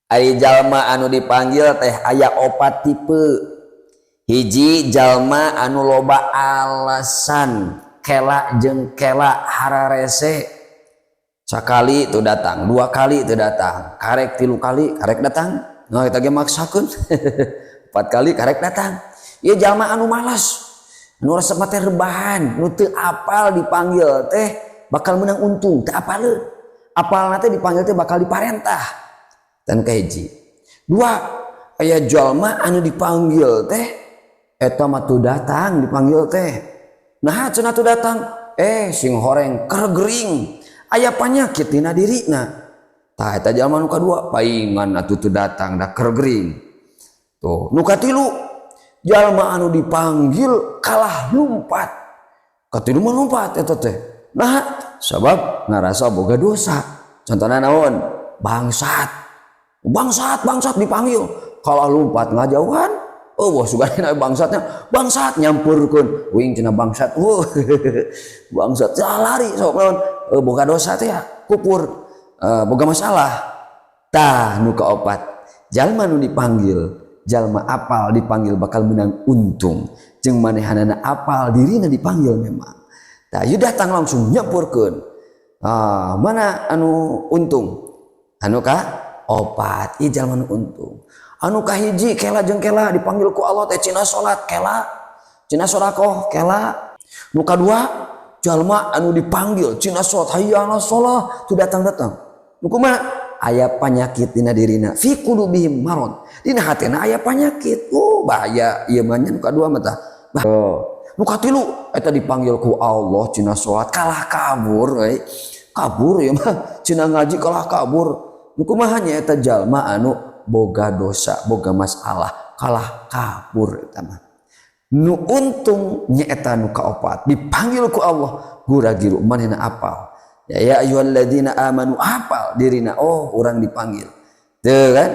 Ari jalma anu dipanggil teh aya opat tipe. Hiji, jalma anu loba alasan, kela jeung kela, hararese. Sakali teu datang, dua kali teu datang, karek tilu kali karek datang. Nah, kita ge maksakeun. Empat kali karek datang. Ieu jalma anu malas, anu resep teh rebahan, nu teu apal dipanggil teh bakal menang untung, teu apaleun. Apalna teh dipanggil teh bakal diparentah. Dan kahiji. Dua, aya jalma anu dipanggil teh eta mah teu datang dipanggil teh. Nah, cenah teu datang, eh sing horeng keur gering. Aya panyakit dina dirina. Tah, eta jalma nu kadua paingan atuh teu datang da keur gering. Tuh, nu katilu, jalma anu dipanggil kalah lumpat. Katilu mah lumpat eta teh. Nah, sabab ngarasa boga dosa. Contohna naon? Bangsat. Bangsat, bangsat dipanggil. Kalah lumpat ngajauhan. Oh, wah sugana bangsatnya. Bangsat nyamperkeun. Uing cenah bangsat. Wah, bangsat lari sok naon? Boga dosa teh ya, kupur. Boga masalah. Tah, nu kaopat. Jalma nu dipanggil, jalma apal dipanggil bakal menang untung. Jeung manehanana apal dirina dipanggil memang. Tah, ieu datang langsung nyamperkeun. Ah, mana anu untung? Anu ka opat, ieu jalma nu untung. Anu kahiji, kela jeung kela dipanggil ku Allah teh, cina salat kela, cina sedekah kela. Nu kadua, jalma anu dipanggil cina salat, hayya 'ala shalah, teu datang-datang. Nu kumaha? Aya panyakit dina dirina, fi qulubihim marad. Dina hatena aya panyakit. Oh, bahaya ieu mah nya nu kadua mah tah. Oh. Nu katilu eta dipanggil ku Allah cina salat kalah kabur euy. Kabur ieu mah, cina ngaji kalah kabur. Nu kumaha nya eta jalma anu boga dosa, boga masalah, kalah kabur eta mah. Nu untung nyaeta nu kaopat, dipanggil ku Allah gura-giru manehna apal. Ya, ya ayyuhalladzina amanu, apal dirina, oh urang dipanggil. Tuh kan?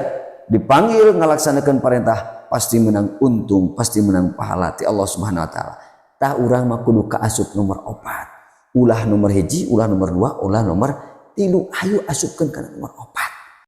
Dipanggil ngalaksanakeun perintah pasti menang untung, pasti menang pahala ti Allah Subhanahu wa taala. Tah, urang mah kudu kaasup nomor opat. Ulah nomor hiji, ulah nomor dua, ulah nomor tilu. Ayo asupkeun kana nomor opat.